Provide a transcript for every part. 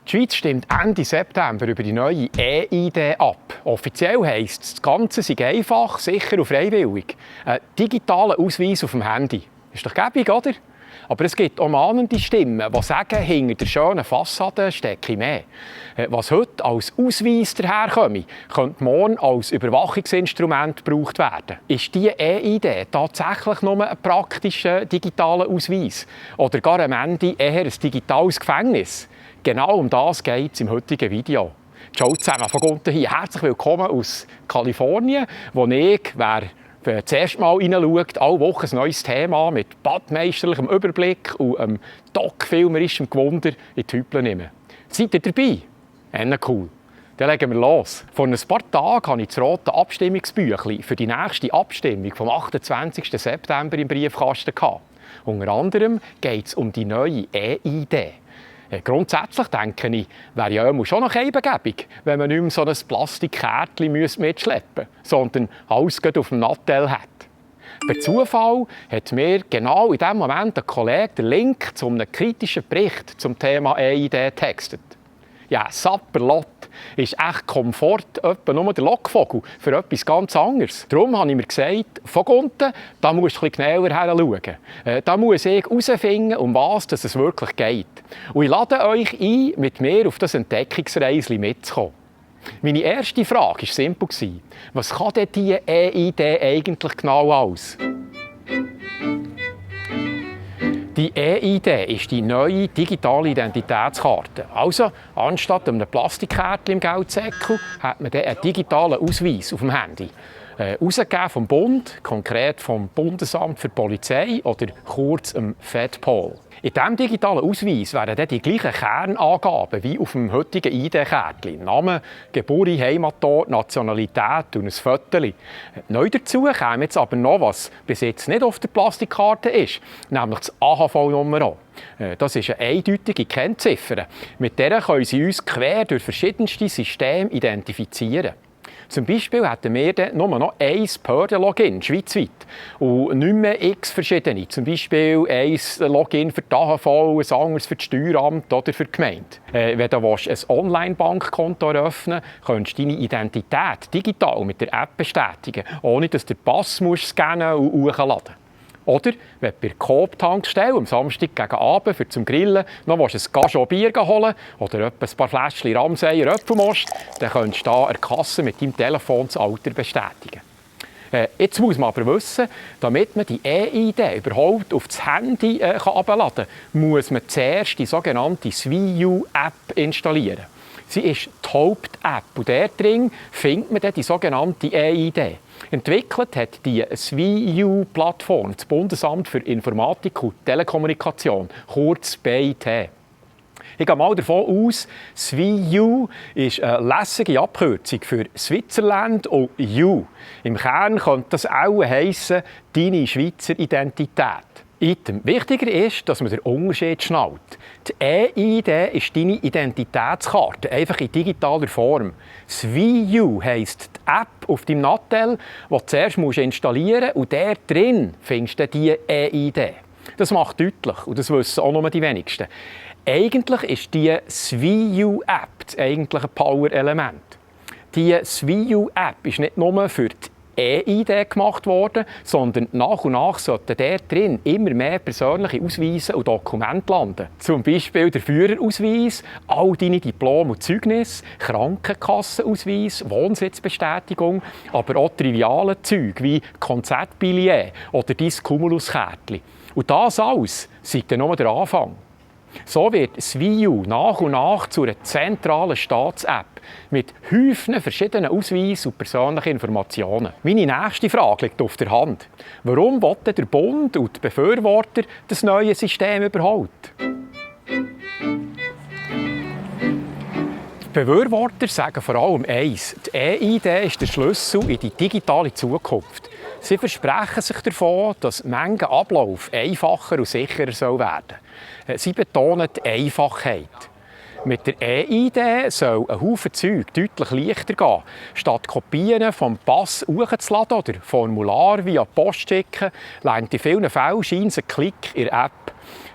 Die Schweiz stimmt Ende September über die neue E-ID ab. Offiziell heisst es, das Ganze sei einfach, sicher und freiwillig. Ein digitaler Ausweis auf dem Handy. Ist doch gäbig, oder? Aber es gibt auch mahnende Stimmen, die sagen, hinter der schönen Fassade stecke mehr. Was heute als Ausweis daherkomme, könnte morgen als Überwachungsinstrument gebraucht werden. Ist diese E-ID tatsächlich nur ein praktischer digitaler Ausweis? Oder gar am Ende eher ein digitales Gefängnis? Genau um das geht es im heutigen Video. Ciao zusammen, von unten hier. Herzlich willkommen aus Kalifornien, wo ich, wer das erste Mal hineinschaut, alle Wochen ein neues Thema mit badmeisterlichem Überblick und doc-filmerischem Gewunder in die Hüpel nehme. Seid ihr dabei? Cool. Dann legen wir los. Vor ein paar Tagen hatte ich das rote Abstimmungsbüchlein für die nächste Abstimmung vom 28. September im Briefkasten. Unter anderem geht es um die neue E-ID. Grundsätzlich denke ich, wäre ja schon noch ebengebig, wenn man nicht mehr so ein Plastikkärtchen mitschleppen müsste, sondern alles auf dem Nattel hat. Per Zufall hat mir genau in diesem Moment ein Kollege den Link zu einem kritischen Bericht zum Thema E-ID getextet. Ja, Sapperlot ist echt Komfort, etwa nur der Lockvogel, für etwas ganz anderes. Darum habe ich mir gesagt, von unten, da musst du ein bisschen genauer hinschauen. Da muss ich herausfinden, um was es wirklich geht. Und ich lade euch ein, mit mir auf das Entdeckungsreisli mitzukommen. Meine erste Frage war simpel. Was kann denn diese E-ID eigentlich genau alles? Die E-ID ist die neue digitale Identitätskarte. Also, anstatt einem Plastikkärtchen im Geldsäckel hat man dann einen digitalen Ausweis auf dem Handy. Herausgegeben vom Bund, konkret vom Bundesamt für Polizei oder kurz dem FedPol. In diesem digitalen Ausweis werden dann die gleichen Kernangaben wie auf dem heutigen ID-Kärtchen. Name, Geburt, Heimatort, Nationalität und ein Foto. Neu dazu käme jetzt aber noch, was bis jetzt nicht auf der Plastikkarte ist, nämlich das AHV-Nummer. Das ist eine eindeutige Kennziffer. Mit der können Sie uns quer durch verschiedenste Systeme identifizieren. Zum Beispiel hätten wir dann nur noch ein Behörden-Login schweizweit und nicht mehr x verschiedene. Zum Beispiel ein Login für die AHV, ein anderes für das Steueramt oder für die Gemeinde. Wenn du ein Online-Bankkonto eröffnen willst, kannst du deine Identität digital mit der App bestätigen, ohne dass du den Pass scannen und hochladen musst. Oder wenn du bei der Coop-Tankstelle am Samstag gegen Abend für zum Grillen noch ein Gajot Bier holen oder ein paar Fläschchen Ramseyer Apfelmost, dann kannst du hier an der Kasse mit deinem Telefon das Alter bestätigen. Jetzt muss man aber wissen, damit man die E-ID überhaupt auf das Handy herunterladen kann, muss man zuerst die sogenannte SwiU-App installieren. Sie ist die Haupt-App und dort drin findet man dann die sogenannte E-ID. Entwickelt hat die SwiU-Plattform das Bundesamt für Informatik und Telekommunikation, kurz BIT. Ich gehe mal davon aus, SwiU ist eine lässige Abkürzung für Switzerland und U. Im Kern könnte das auch heissen, deine Schweizer Identität. Item. Wichtiger ist, dass man den Unterschied schnallt. Die E-ID ist deine Identitätskarte, einfach in digitaler Form. SwiU heisst die App auf deinem Nattel, die du zuerst installieren musst, und der drin findest du diese E-ID. Das macht deutlich, und das wissen auch nur die wenigsten. Eigentlich ist die SwiU-App das eigentliche Power-Element. Die SwiU-App ist nicht nur für die E-ID gemacht worden, sondern nach und nach sollten dort drin immer mehr persönliche Ausweise und Dokumente landen. Zum Beispiel der Führerausweis, all deine Diplome und Zeugnisse, Krankenkassenausweis, Wohnsitzbestätigung, aber auch triviale Züge wie Konzertbillett oder dein Cumuluskärtchen. Und das alles sei dann nur der Anfang. So wird SwiU nach und nach zu einer zentralen Staats-App mit Häufen verschiedenen Ausweisen und persönlichen Informationen. Meine nächste Frage liegt auf der Hand. Warum will der Bund und die Befürworter das neue System überhaupt? Die Befürworter sagen vor allem eins: Die E-ID ist der Schlüssel in die digitale Zukunft. Sie versprechen sich davon, dass mancher Ablauf einfacher und sicherer werden soll. Sie betonen die Einfachheit. Mit der E-ID soll ein Haufen Zeug deutlich leichter gehen. Statt Kopien vom Pass hochzuladen oder Formular via Post schicken, reicht in vielen Fällen scheint ein Klick in der App.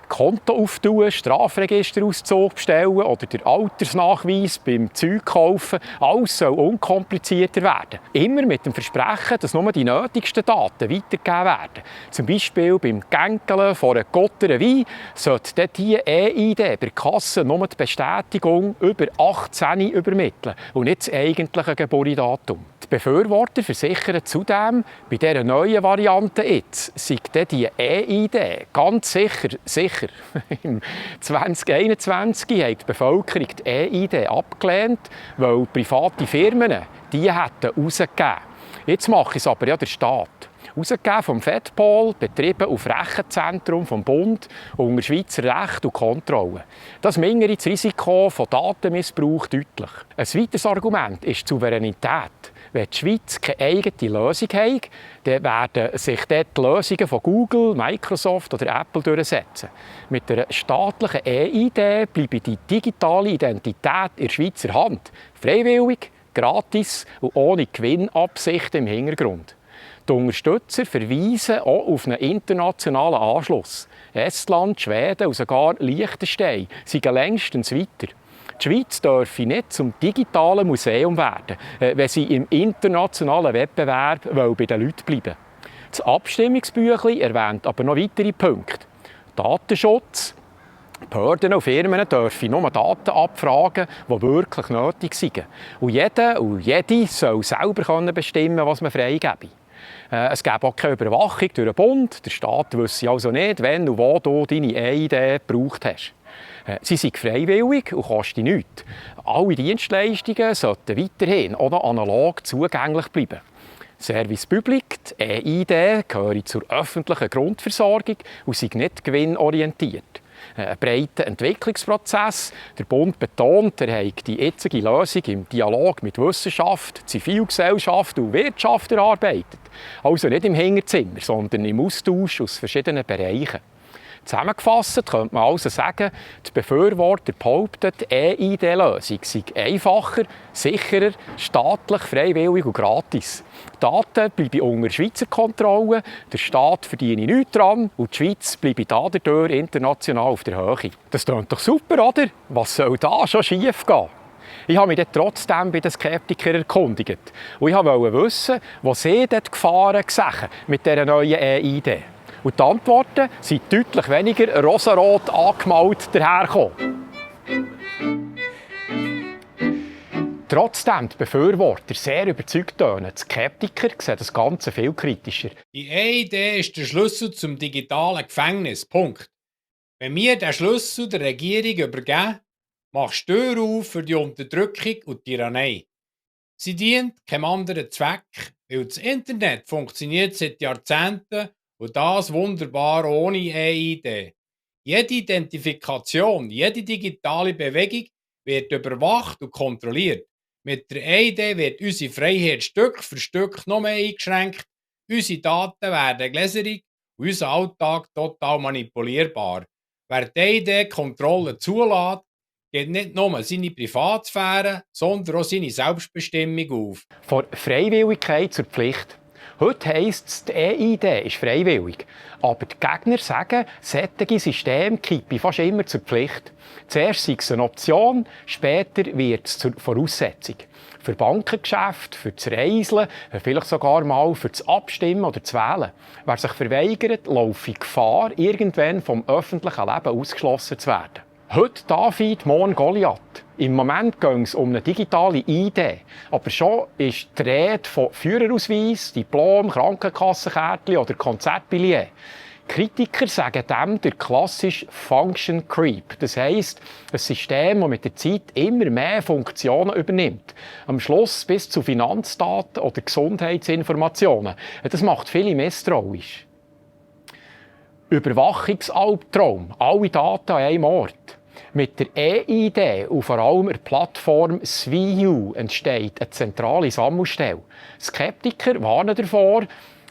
Konto auftun, Strafregisterauszug bestellen oder der Altersnachweis beim Zeug kaufen. Alles soll unkomplizierter werden. Immer mit dem Versprechen, dass nur die nötigsten Daten weitergegeben werden. Zum Beispiel beim Gänkeln von einer Gotteren Wein sollte diese E-ID bei der Kasse nur die Bestätigung über 18 übermitteln und nicht das eigentliche Geburtsdatum. Die Befürworter versichern zudem, bei dieser neuen Variante jetzt sei die E-ID ganz sicher. Im 2021 hat die Bevölkerung die E-ID abgelehnt, weil private Firmen die hätten rausgegeben. Jetzt macht es aber ja der Staat. Ausgegeben vom FEDPOL, betrieben auf Rechenzentrum vom Bund unter Schweizer Recht und Kontrolle. Das mindert das Risiko von Datenmissbrauch deutlich. Ein weiteres Argument ist die Souveränität. Wenn die Schweiz keine eigene Lösung hat, dann werden sich dort die Lösungen von Google, Microsoft oder Apple durchsetzen. Mit einer staatlichen E-ID bleibe die digitale Identität in Schweizer Hand. Freiwillig, gratis und ohne Gewinnabsichten im Hintergrund. Die Unterstützer verweisen auch auf einen internationalen Anschluss. Estland, Schweden und sogar Liechtenstein sind längstens weiter. Die Schweiz dürfe nicht zum digitalen Museum werden, wenn sie im internationalen Wettbewerb bei den Leuten bleiben. Das Abstimmungsbüchlein erwähnt aber noch weitere Punkte. Datenschutz. Behörden und Firmen dürfen nur Daten abfragen, die wirklich nötig sind. Und jeder und jede soll selber bestimmen, was man freigebe. Es gäbe auch keine Überwachung durch den Bund. Der Staat wüsste also nicht, wenn und wo du deine E-ID gebraucht hast. Sie sind freiwillig und kosten nichts. Alle Dienstleistungen sollten weiterhin auch noch analog zugänglich bleiben. Service Public, die E-ID, gehören zur öffentlichen Grundversorgung und sind nicht gewinnorientiert. Ein breiter Entwicklungsprozess. Der Bund betont, er habe die jetzige Lösung im Dialog mit Wissenschaft, Zivilgesellschaft und Wirtschaft erarbeitet. Also nicht im Hinterzimmer, sondern im Austausch aus verschiedenen Bereichen. Zusammengefasst könnte man also sagen, die Befürworter behaupten, die E-ID-Lösung sei einfacher, sicherer, staatlich, freiwillig und gratis. Die Daten bleiben unter Schweizer Kontrolle, der Staat verdiene nichts daran und die Schweiz bleibe dadurch international auf der Höhe. Das klingt doch super, oder? Was soll da schon schief gehen? Ich habe mich dann trotzdem bei den Skeptikern erkundigt. Und ich wollte wissen, wo sie dort Gefahren sehen mit dieser neuen E-ID. Und die Antworten sind deutlich weniger rosarot angemalt dahergekommen. Trotzdem die Befürworter sehr überzeugt tönen, die Skeptiker sehen das Ganze viel kritischer. Die E-ID ist der Schlüssel zum digitalen Gefängnis. Punkt. Wenn wir den Schlüssel der Regierung übergeben, machst du Tür auf für die Unterdrückung und Tyrannei. Sie dient keinem anderen Zweck, weil das Internet funktioniert seit Jahrzehnten und das wunderbar ohne E-ID. Jede Identifikation, jede digitale Bewegung wird überwacht und kontrolliert. Mit der E-ID wird unsere Freiheit Stück für Stück noch mehr eingeschränkt, unsere Daten werden gläserig und unser Alltag total manipulierbar. Wer die E-ID-Kontrolle zulässt, geht nicht nur seine Privatsphäre, sondern auch seine Selbstbestimmung auf. Von Freiwilligkeit zur Pflicht. Heute heisst es, die E-ID ist freiwillig. Aber die Gegner sagen, solche Systeme kippen fast immer zur Pflicht. Zuerst sei es eine Option, später wird es zur Voraussetzung. Für Bankengeschäfte, für das Reiseln, vielleicht sogar mal für das Abstimmen oder das Wählen. Wer sich verweigert, laufe Gefahr, irgendwann vom öffentlichen Leben ausgeschlossen zu werden. Heute David, morgen Goliath. Im Moment geht es um eine digitale ID. Aber schon ist die Rede von Führerausweis, Diplom, Krankenkassenkärtchen oder Konzertbillett. Kritiker sagen dem der klassische Function Creep. Das heisst, ein System, das mit der Zeit immer mehr Funktionen übernimmt. Am Schluss bis zu Finanzdaten oder Gesundheitsinformationen. Das macht viele misstrauisch. Überwachungsalbtraum. Alle Daten an einem Ort. Mit der E-ID und vor allem der Plattform SWIU entsteht eine zentrale Sammelstelle. Skeptiker warnen davor,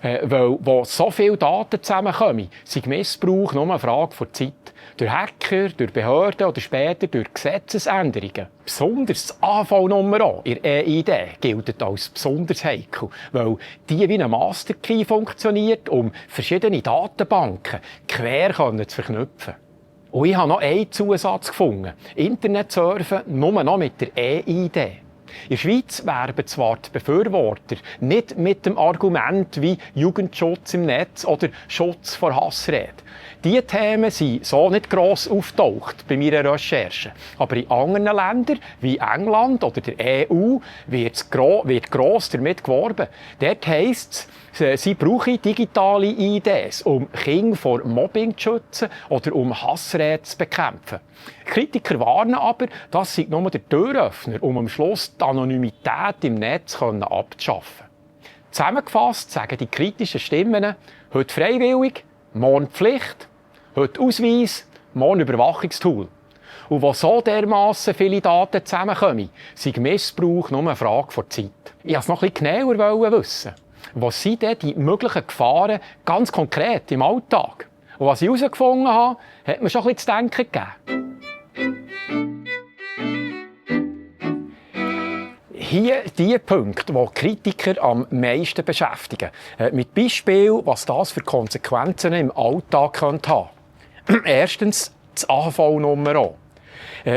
weil wo so viele Daten zusammenkommen, sei Missbrauch nur eine Frage der Zeit. Durch Hacker, durch Behörden oder später durch Gesetzesänderungen. Besonders das AV-Nummer in der E-ID gilt als besonders heikel, weil die wie ein Masterkey funktioniert, um verschiedene Datenbanken quer zu verknüpfen. Und ich habe noch einen Zusatz gefunden. Internetsurfen nur noch mit der E-ID. In der Schweiz werben zwar die Befürworter nicht mit dem Argument wie Jugendschutz im Netz oder Schutz vor Hassrede. Diese Themen sind so nicht gross auftaucht bei meiner Recherche. Aber in anderen Ländern, wie England oder der EU, wird gross damit geworben. Dort heisst es, sie brauchen digitale IDs, um Kinder vor Mobbing zu schützen oder um Hassrede zu bekämpfen. Kritiker warnen aber, das sei nur der Türöffner, um am Schluss die Anonymität im Netz abzuschaffen. Zusammengefasst sagen die kritischen Stimmen, heute freiwillig, morgen Pflicht, heute Ausweis, morgen Überwachungstool. Und wo so dermassen viele Daten zusammenkommen, sei Missbrauch nur eine Frage der Zeit. Ich wollte es noch ein bisschen genauer wissen. Was sind denn die möglichen Gefahren ganz konkret im Alltag? Und was ich herausgefunden habe, hat mir schon ein bisschen zu denken gegeben. Hier die Punkte, die Kritiker am meisten beschäftigen. Mit Beispiel, was das für Konsequenzen im Alltag haben könnte. Erstens das AHV-Nummer.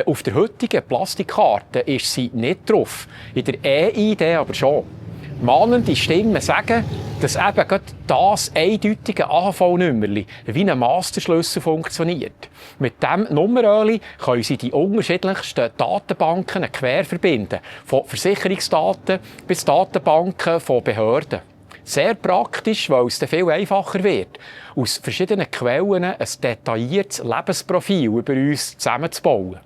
Auf der heutigen Plastikkarte ist sie nicht drauf, in der E-ID aber schon. Mahnende Stimmen sagen, dass eben gerade das eindeutige AHV-Nummerli wie ein Masterschlüssel funktioniert. Mit diesem Nummerli können Sie die unterschiedlichsten Datenbanken quer verbinden, von Versicherungsdaten bis Datenbanken von Behörden. Sehr praktisch, weil es dann viel einfacher wird, aus verschiedenen Quellen ein detailliertes Lebensprofil über uns zusammenzubauen.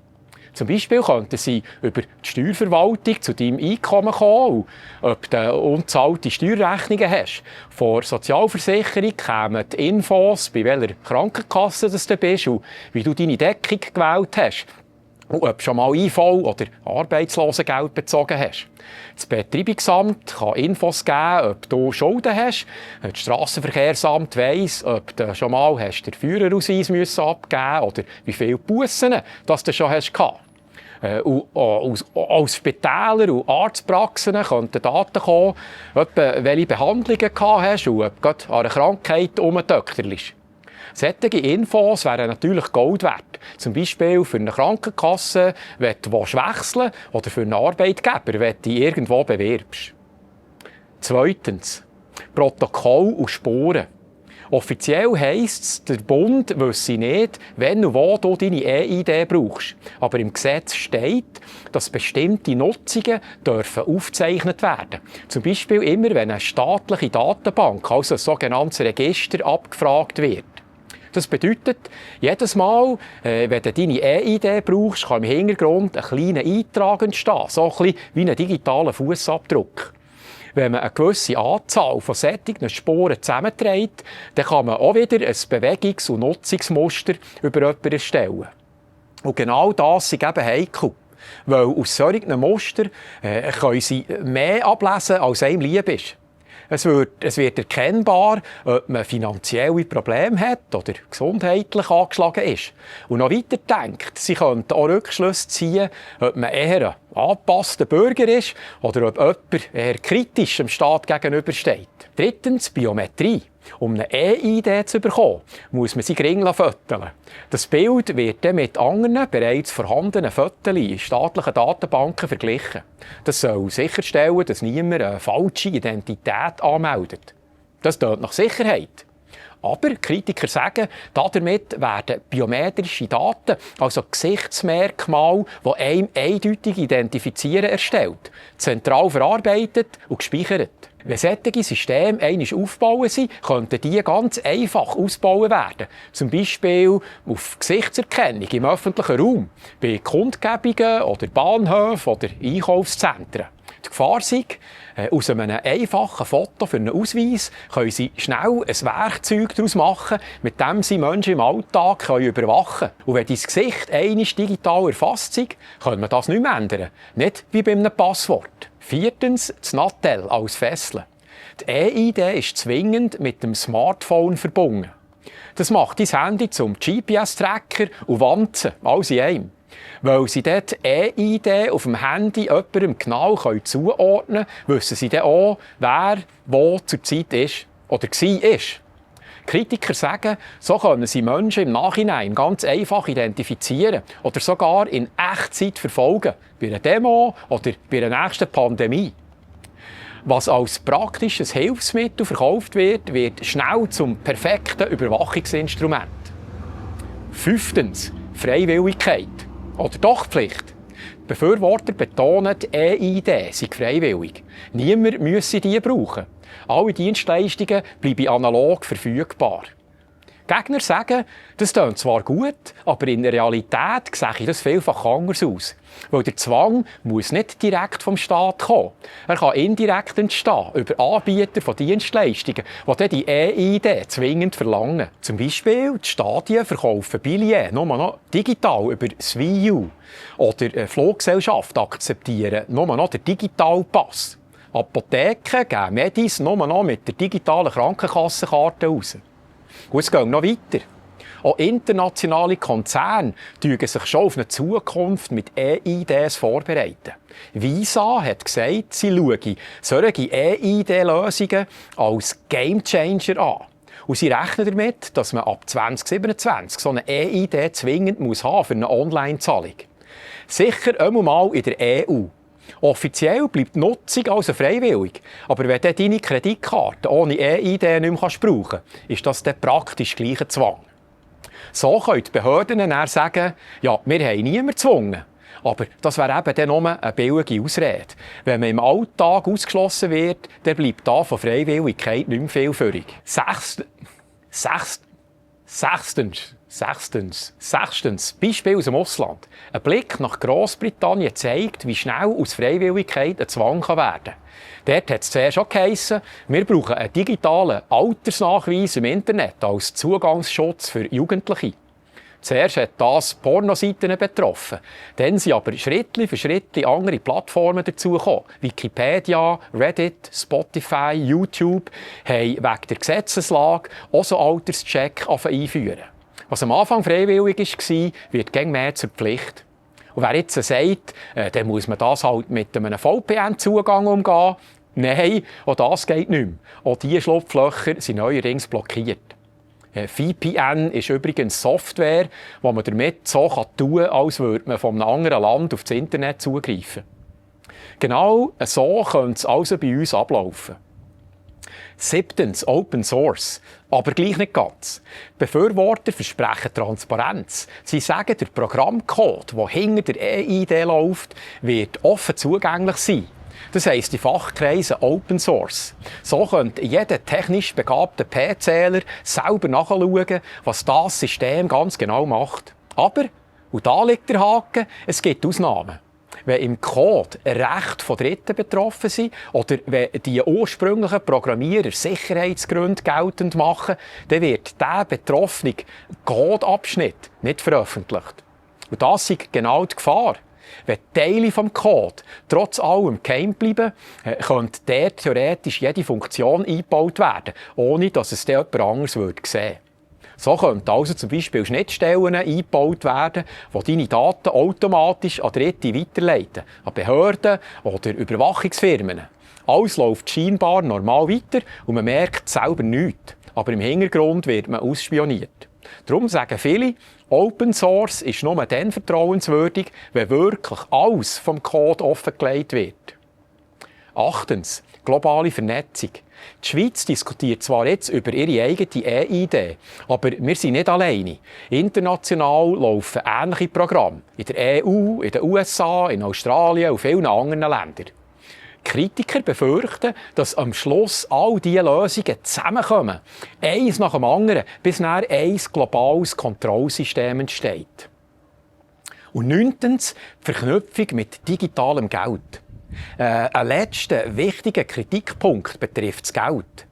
Zum Beispiel könnten Sie über die Steuerverwaltung zu deinem Einkommen kommen, ob du unzahlte Steuerrechnungen hast. Von der Sozialversicherung kämen die Infos, bei welcher Krankenkasse du bist und wie du deine Deckung gewählt hast. Und ob du schon mal IV oder Arbeitslosengeld bezogen hast. Das Betreibungsamt kann Infos geben, ob du Schulden hast. Das Strassenverkehrsamt weiss, ob du schon mal den Führerausweis abgeben musst oder wie viele Bussen du schon hast. Und aus Spitälern und Arztpraxen könnten Daten kommen, etwa welche Behandlungen du hast und ob du an einer Krankheit umdökterst. Solche Infos wären natürlich Gold wert. Zum Beispiel für eine Krankenkasse, wenn du wechseln willst, oder für einen Arbeitgeber, wenn du dich irgendwo bewirbst. Zweitens. Protokoll und Spuren. Offiziell heisst es, der Bund wisse nicht, wenn und wo du deine E-ID brauchst. Aber im Gesetz steht, dass bestimmte Nutzungen dürfen aufgezeichnet werden. Zum Beispiel immer, wenn eine staatliche Datenbank, also ein sogenanntes Register, abgefragt wird. Das bedeutet, jedes Mal, wenn du deine E-ID brauchst, kann im Hintergrund ein kleiner Eintrag entstehen, so ein bisschen wie ein digitaler Fußabdruck. Wenn man eine gewisse Anzahl von solchen Spuren zusammenträgt, dann kann man auch wieder ein Bewegungs- und Nutzungsmuster über jemanden erstellen. Und genau das ist eben heikel. Weil aus solchen Mustern können sie mehr ablesen, als einem lieb ist. Es wird erkennbar, ob man finanzielle Probleme hat oder gesundheitlich angeschlagen ist. Und noch weiter denkt, sie könnten auch Rückschlüsse ziehen, ob man eher ein angepasster Bürger ist oder ob jemand eher kritisch dem Staat gegenübersteht. Drittens, Biometrie. Um eine E-ID zu bekommen, muss man sie gering föteln. Das Bild wird dann mit anderen bereits vorhandenen Fotos in staatlichen Datenbanken verglichen. Das soll sicherstellen, dass niemand eine falsche Identität anmeldet. Das tönt nach Sicherheit. Aber Kritiker sagen, damit werden biometrische Daten, also Gesichtsmerkmale, die einem eindeutig identifizieren, erstellt, zentral verarbeitet und gespeichert. Wenn solche Systeme einmal aufgebaut sind, könnten die ganz einfach ausgebaut werden. Zum Beispiel auf Gesichtserkennung im öffentlichen Raum, bei Kundgebungen oder Bahnhöfen oder Einkaufszentren. Die Gefahr ist, aus einem einfachen Foto für einen Ausweis können Sie schnell ein Werkzeug daraus machen, mit dem Sie Menschen im Alltag überwachen können. Und wenn dein Gesicht einmal digital erfasst ist, kann man das nicht mehr ändern. Nicht wie bei einem Passwort. Viertens, das Nattel als Fessel. Die E-ID ist zwingend mit dem Smartphone verbunden. Das macht dein Handy zum GPS-Tracker und Wanzen, alles in einem. Weil sie dort E-ID auf dem Handy jemandem genau zuordnen können, wissen sie dann auch, wer wo zur Zeit ist oder war. Kritiker sagen, so können sie Menschen im Nachhinein ganz einfach identifizieren oder sogar in Echtzeit verfolgen, bei einer Demo oder bei einer nächsten Pandemie. Was als praktisches Hilfsmittel verkauft wird, wird schnell zum perfekten Überwachungsinstrument. 5. Freiwilligkeit oder doch Pflicht. Die Befürworter betonen, die EID sei freiwillig. Niemand müsse die brauchen. Alle Dienstleistungen bleiben analog verfügbar. Gegner sagen, das klingt zwar gut, aber in der Realität sehe das vielfach anders aus. Weil der Zwang muss nicht direkt vom Staat kommen. Er kann indirekt entstehen über Anbieter von Dienstleistungen, die die EID zwingend verlangen. Zum Beispiel die Stadien verkaufen Billets nur noch digital über SWIU. Oder Fluggesellschaften akzeptieren nur noch den digitalen Pass. Apotheken geben Medis nur noch mit der digitalen Krankenkassenkarte aus. Und es geht noch weiter. Auch internationale Konzerne tun sich schon auf eine Zukunft mit EIDs vorbereiten. Visa hat gesagt, sie schaue solche EID-Lösungen als Gamechanger an. Und sie rechnen damit, dass man ab 2027 so eine EID zwingend haben für eine Online-Zahlung. Sicher einmal in der EU. Offiziell bleibt die Nutzung also freiwillig. Aber wenn du deine Kreditkarte ohne EID nicht mehr brauchen kannst, ist das dann praktisch gleicher Zwang. So können die Behörden dann sagen, ja, wir haben niemanden gezwungen. Aber das wäre eben dann nur eine billige Ausrede. Wenn man im Alltag ausgeschlossen wird, dann bleibt da von Freiwilligkeit nicht mehr viel übrig. Sechstens, Beispiel aus dem Ausland. Ein Blick nach Grossbritannien zeigt, wie schnell aus Freiwilligkeit ein Zwang werden kann. Dort hat es zuerst auch geheissen, wir brauchen einen digitalen Altersnachweis im Internet als Zugangsschutz für Jugendliche. Zuerst hat das Pornoseiten betroffen. Dann sind aber Schritt für Schritt andere Plattformen dazugekommen. Wikipedia, Reddit, Spotify, YouTube haben wegen der Gesetzeslage auch so Alterscheck einführen. Was am Anfang freiwillig war, wird immer mehr zur Pflicht. Und wer jetzt sagt, dann muss man das halt mit einem VPN-Zugang umgehen. Nein, auch das geht nicht mehr. Auch diese Schlupflöcher sind neuerdings blockiert. VPN ist übrigens Software, die man damit so tun kann, als würde man von einem anderen Land auf das Internet zugreifen. Genau so könnte es also bei uns ablaufen. 7. Open Source. Aber gleich nicht ganz. Die Befürworter versprechen Transparenz. Sie sagen, der Programmcode, der hinter der EID läuft, wird offen zugänglich sein. Das heisst, die Fachkreise Open Source. So könnte jeder technisch begabte PCler selber nachschauen, was das System ganz genau macht. Aber, und da liegt der Haken, es gibt Ausnahmen. Wenn im Code Rechte von Dritten betroffen sind oder wenn die ursprünglichen Programmierer Sicherheitsgründe geltend machen, dann wird der betroffene Codeabschnitt nicht veröffentlicht. Und das ist genau die Gefahr. Wenn Teile des Code trotz allem geheim bleiben, könnte dort theoretisch jede Funktion eingebaut werden, ohne dass es jemand anderes sehen würde. So könnten also zum Beispiel Schnittstellen eingebaut werden, die deine Daten automatisch an Dritte weiterleiten, an Behörden oder Überwachungsfirmen. Alles läuft scheinbar normal weiter und man merkt selber nichts. Aber im Hintergrund wird man ausspioniert. Darum sagen viele, Open Source ist nur dann vertrauenswürdig, wenn wirklich alles vom Code offengelegt wird. 8. Globale Vernetzung. Die Schweiz diskutiert zwar jetzt über ihre eigene EID, aber wir sind nicht alleine. International laufen ähnliche Programme. In der EU, in den USA, in Australien und vielen anderen Ländern. Kritiker befürchten, dass am Schluss all diese Lösungen zusammenkommen, eins nach dem anderen, bis nachher ein globales Kontrollsystem entsteht. Und 9. Die Verknüpfung mit digitalem Geld. Ein letzter wichtiger Kritikpunkt betrifft das Geld.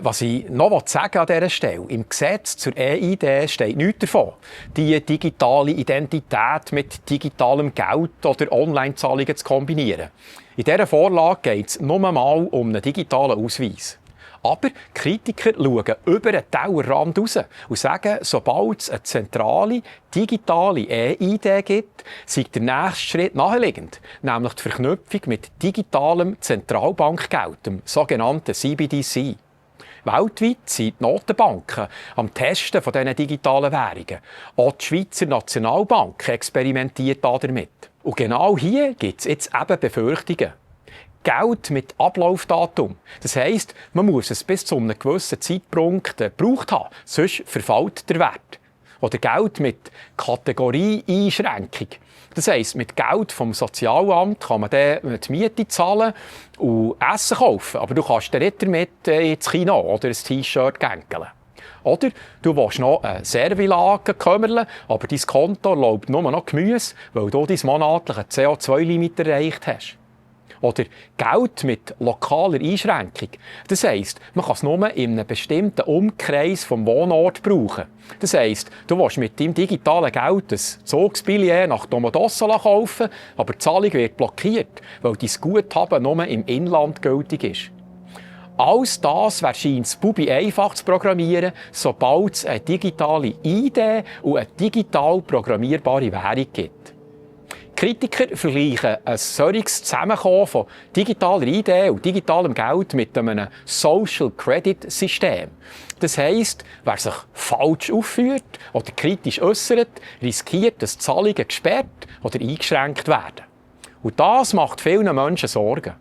Was ich noch sagen an dieser Stelle, im Gesetz zur EID steht nichts davon, die digitale Identität mit digitalem Geld oder Online-Zahlungen zu kombinieren. In dieser Vorlage geht es nur mal um einen digitalen Ausweis. Aber Kritiker schauen über den Tellerrand raus und sagen, sobald es eine zentrale, digitale EID gibt, sei der nächste Schritt naheliegend, nämlich die Verknüpfung mit digitalem Zentralbankgeld, dem sogenannten CBDC. Weltweit sind die Notenbanken am Testen von diesen digitalen Währungen. Auch die Schweizer Nationalbank experimentiert damit. Und genau hier gibt es jetzt eben Befürchtungen. Geld mit Ablaufdatum. Das heisst, man muss es bis zu einem gewissen Zeitpunkt gebraucht haben, sonst verfällt der Wert. Oder Geld mit Kategorie-Einschränkung. Das heisst, mit Geld vom Sozialamt kann man dann die Miete zahlen und Essen kaufen. Aber du kannst dann nicht damit ins Kino oder ein T-Shirt gängeln. Oder du willst noch eine Servilage kümmerle, aber dein Konto erlaubt nur noch Gemüse, weil du dein monatliche CO2-Limit erreicht hast. Oder Geld mit lokaler Einschränkung. Das heisst, man kann es nur in einem bestimmten Umkreis vom Wohnort brauchen. Das heisst, du willst mit deinem digitalen Geld ein Zugsbillett nach Domodossola kaufen, aber die Zahlung wird blockiert, weil dein Guthaben nur im Inland gültig ist. Alles das wäre scheint Bubi einfach zu programmieren, sobald es eine digitale ID und eine digital programmierbare Währung gibt. Kritiker vergleichen ein solches Zusammenkommen von digitaler ID und digitalem Geld mit einem Social Credit System. Das heisst, wer sich falsch aufführt oder kritisch äußert, riskiert, dass Zahlungen gesperrt oder eingeschränkt werden. Und das macht vielen Menschen Sorgen.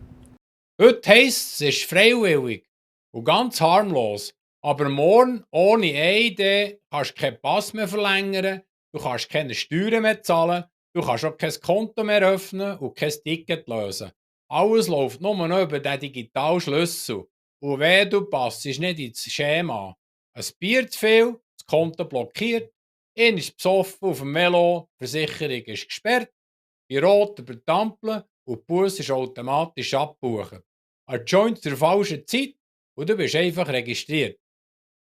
Heute heisst es ist freiwillig und ganz harmlos. Aber morgen ohne ID kannst du keinen Pass mehr verlängern, du kannst keine Steuern mehr zahlen, du kannst auch kein Konto mehr öffnen und kein Ticket lösen. Alles läuft nur noch über den digitalen Schlüssel. Und wenn du passt nicht ins Schema. Ein Bier zu viel, das Konto blockiert, einer ist besoffen auf dem Velo, die Versicherung ist gesperrt, die Rot über die Ampel und die Bus ist automatisch abbuchen. Ein Joint zur falschen Zeit und du bist einfach registriert.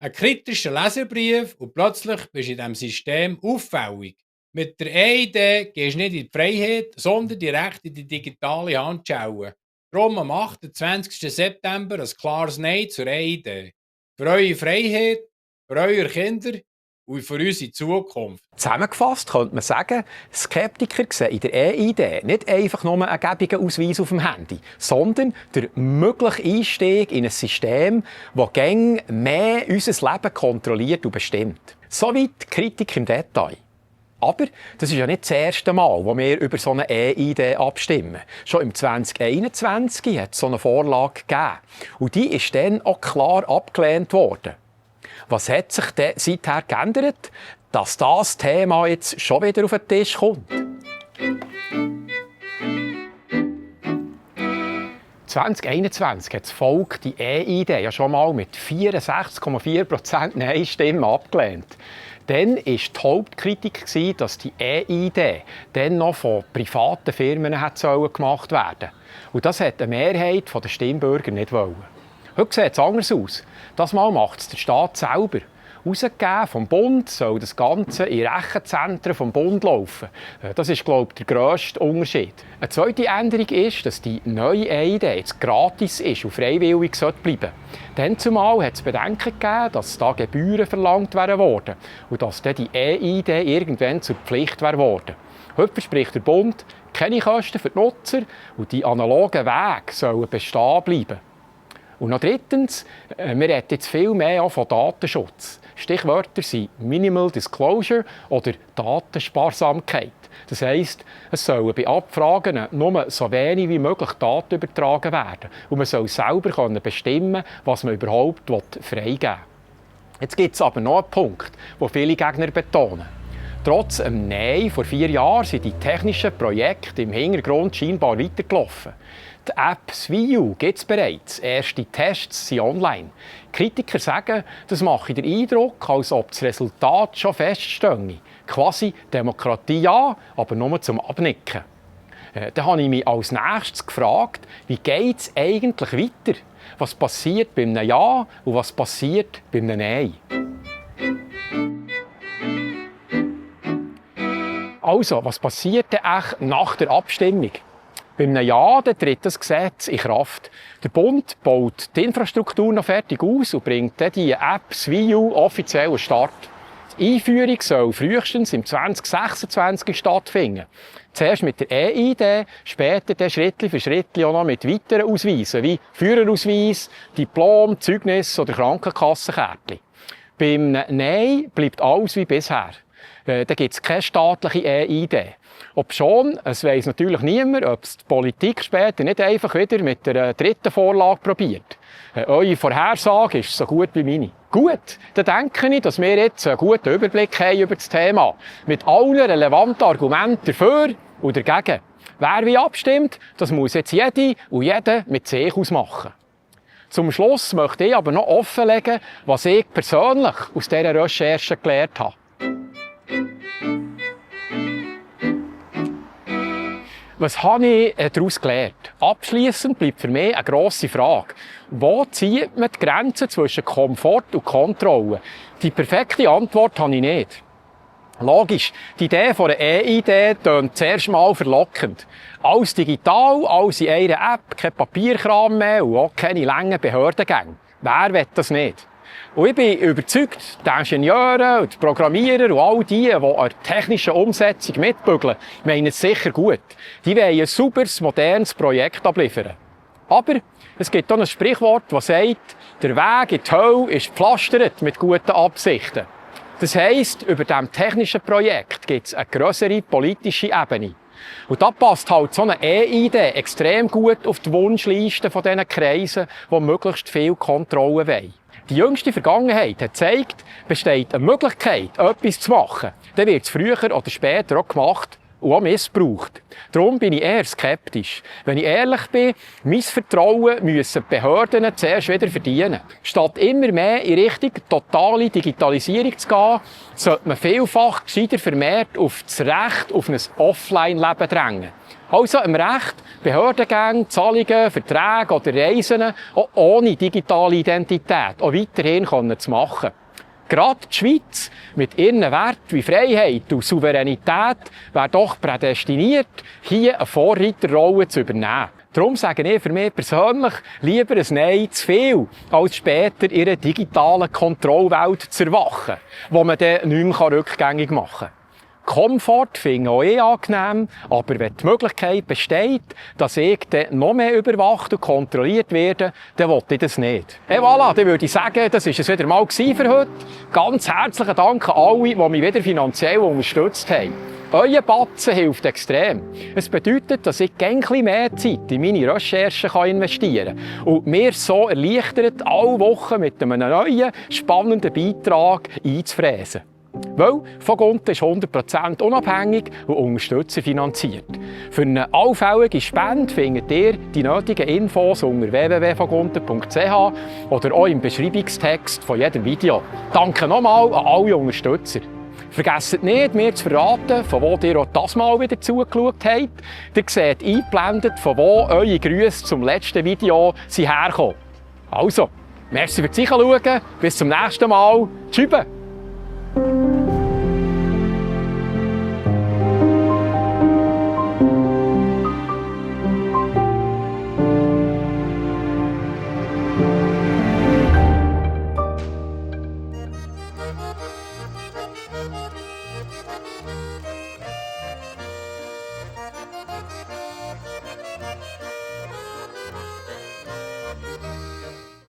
Ein kritischer Leserbrief und plötzlich bist du in diesem System auffällig. Mit der EID gehst du nicht in die Freiheit, sondern direkt in die digitale Handschelle. Darum am 28. September ein klares Nein zur EID. Für eure Freiheit, für eure Kinder und für unsere Zukunft. Zusammengefasst könnte man sagen, Skeptiker sehen in der EID nicht einfach nur einen gäbigen Ausweis auf dem Handy, sondern der mögliche Einstieg in ein System, das gäng mehr unser Leben kontrolliert und bestimmt. Soweit Kritik im Detail. Aber das ist ja nicht das erste Mal, wo wir über so eine EID abstimmen. Schon im 2021 hat es so eine Vorlage gegeben. Und die ist dann auch klar abgelehnt worden. Was hat sich denn seither geändert, dass das Thema jetzt schon wieder auf den Tisch kommt? 2021 hat das Volk die EID ja schon mal mit 64,4% Nein-Stimmen abgelehnt. Dann war die Hauptkritik, dass die EID dann noch von privaten Firmen gemacht werden sollen. Und das hat eine Mehrheit der Stimmbürger nicht wollen. Heute sieht es anders aus. Das Mal macht es der Staat selber. Rausgegeben vom Bund soll das Ganze in Rechenzentren vom Bund laufen. Das ist, glaube ich, der grösste Unterschied. Eine zweite Änderung ist, dass die neue EID jetzt gratis ist und freiwillig bleiben sollte. Dann zumal hat es Bedenken gegeben, dass da Gebühren verlangt werden und dass dann die EID irgendwann zur Pflicht worden. Heute verspricht der Bund keine Kosten für die Nutzer und die analogen Wege sollen bestehen bleiben. Und noch drittens, wir reden jetzt viel mehr auch von Datenschutz. Stichwörter sind Minimal Disclosure oder Datensparsamkeit. Das heisst, es sollen bei Abfragen nur so wenig wie möglich Daten übertragen werden. Und man soll selber bestimmen, was man überhaupt freigeben will. Jetzt gibt es aber noch einen Punkt, den viele Gegner betonen. Trotz dem Nein vor 4 Jahren sind die technischen Projekte im Hintergrund scheinbar weitergelaufen. Die App Sviu gibt es bereits. Erste Tests sind online. Kritiker sagen, das mache den Eindruck, als ob das Resultat schon feststehe. Quasi Demokratie ja, aber nur zum Abnicken. Dann habe ich mich als nächstes gefragt, wie geht es eigentlich weiter? Was passiert bei einem Ja und was passiert bei einem Nein? Also, was passiert denn echt nach der Abstimmung? Bei einem Ja tritt das Gesetz in Kraft. Der Bund baut die Infrastruktur noch fertig aus und bringt dann die App Sviu offiziell an den Start. Die Einführung soll frühestens im 2026 stattfinden. Zuerst mit der E-ID, später dann Schritt für Schritt auch noch mit weiteren Ausweisen, wie Führerausweis, Diplom, Zeugnis oder Krankenkassenkärtchen. Beim Nein bleibt alles wie bisher. Da gibt es keine staatliche E-ID. Obschon, es weiss natürlich niemand, ob es die Politik später nicht einfach wieder mit der dritten Vorlage probiert. Eure Vorhersage ist so gut wie meine. Gut, dann denke ich, dass wir jetzt einen guten Überblick haben über das Thema. Mit allen relevanten Argumenten dafür und dagegen. Wer wie abstimmt, das muss jetzt jede und jeder mit sich ausmachen. Zum Schluss möchte ich aber noch offenlegen, was ich persönlich aus dieser Recherche gelernt habe. Was habe ich daraus gelernt? Abschliessend bleibt für mich eine grosse Frage. Wo zieht man die Grenze zwischen Komfort und Kontrolle? Die perfekte Antwort habe ich nicht. Logisch, die Idee von der E-ID tönt zuerst mal verlockend. Alles digital, alles in einer App, kein Papierkram mehr und auch keine langen Behördengänge. Wer will das nicht? Und ich bin überzeugt, die Ingenieure und die Programmierer und all die, die an der technischen Umsetzung mitbügeln, meinen es sicher gut. Die wollen ein sauberes, modernes Projekt abliefern. Aber es gibt auch ein Sprichwort, das sagt, der Weg in die Hölle ist gepflastert mit guten Absichten. Das heisst, über diesem technischen Projekt gibt es eine grössere politische Ebene. Und da passt halt so eine E-ID extrem gut auf die Wunschliste von diesen Kreisen, die möglichst viel Kontrolle wollen. Die jüngste Vergangenheit hat gezeigt, besteht eine Möglichkeit, etwas zu machen, dann wird es früher oder später auch gemacht und auch missbraucht. Darum bin ich eher skeptisch. Wenn ich ehrlich bin, mein Vertrauen müssen die Behörden zuerst wieder verdienen. Statt immer mehr in Richtung totale Digitalisierung zu gehen, sollte man vielfach gescheiter vermehrt auf das Recht auf ein Offline-Leben drängen. Also im Recht, Behördengänge, Zahlungen, Verträge oder Reisen auch ohne digitale Identität auch weiterhin zu machen. Gerade die Schweiz mit ihren Werten wie Freiheit und Souveränität wäre doch prädestiniert, hier eine Vorreiterrolle zu übernehmen. Darum sage ich für mich persönlich lieber ein Nein zu viel, als später in einer digitalen Kontrollwelt zu erwachen, wo man dann nicht mehr rückgängig machen kann. Komfort finde ich auch angenehm, aber wenn die Möglichkeit besteht, dass ich dann noch mehr überwacht und kontrolliert werde, dann will ich das nicht. Et voilà, dann würde ich sagen, das war es wieder mal für heute. Ganz herzlichen Dank an alle, die mich wieder finanziell unterstützt haben. Euer Batzen hilft extrem. Es bedeutet, dass ich ein bisschen mehr Zeit in meine Recherchen investieren kann und mir so erleichtert, alle Wochen mit einem neuen, spannenden Beitrag einzufräsen. Weil Vogunten ist 100% unabhängig und unterstützerfinanziert. Für eine allfällige Spende findet ihr die nötigen Infos unter www.vogunten.ch oder auch im Beschreibungstext von jedem Video. Danke nochmal an alle Unterstützer. Vergesst nicht, mir zu verraten, von wo ihr auch das Mal wieder zugeschaut habt. Ihr seht eingeblendet, von wo eure Grüße zum letzten Video herkommen. Also, merci fürs Zuschauen, bis zum nächsten Mal. Tschüss!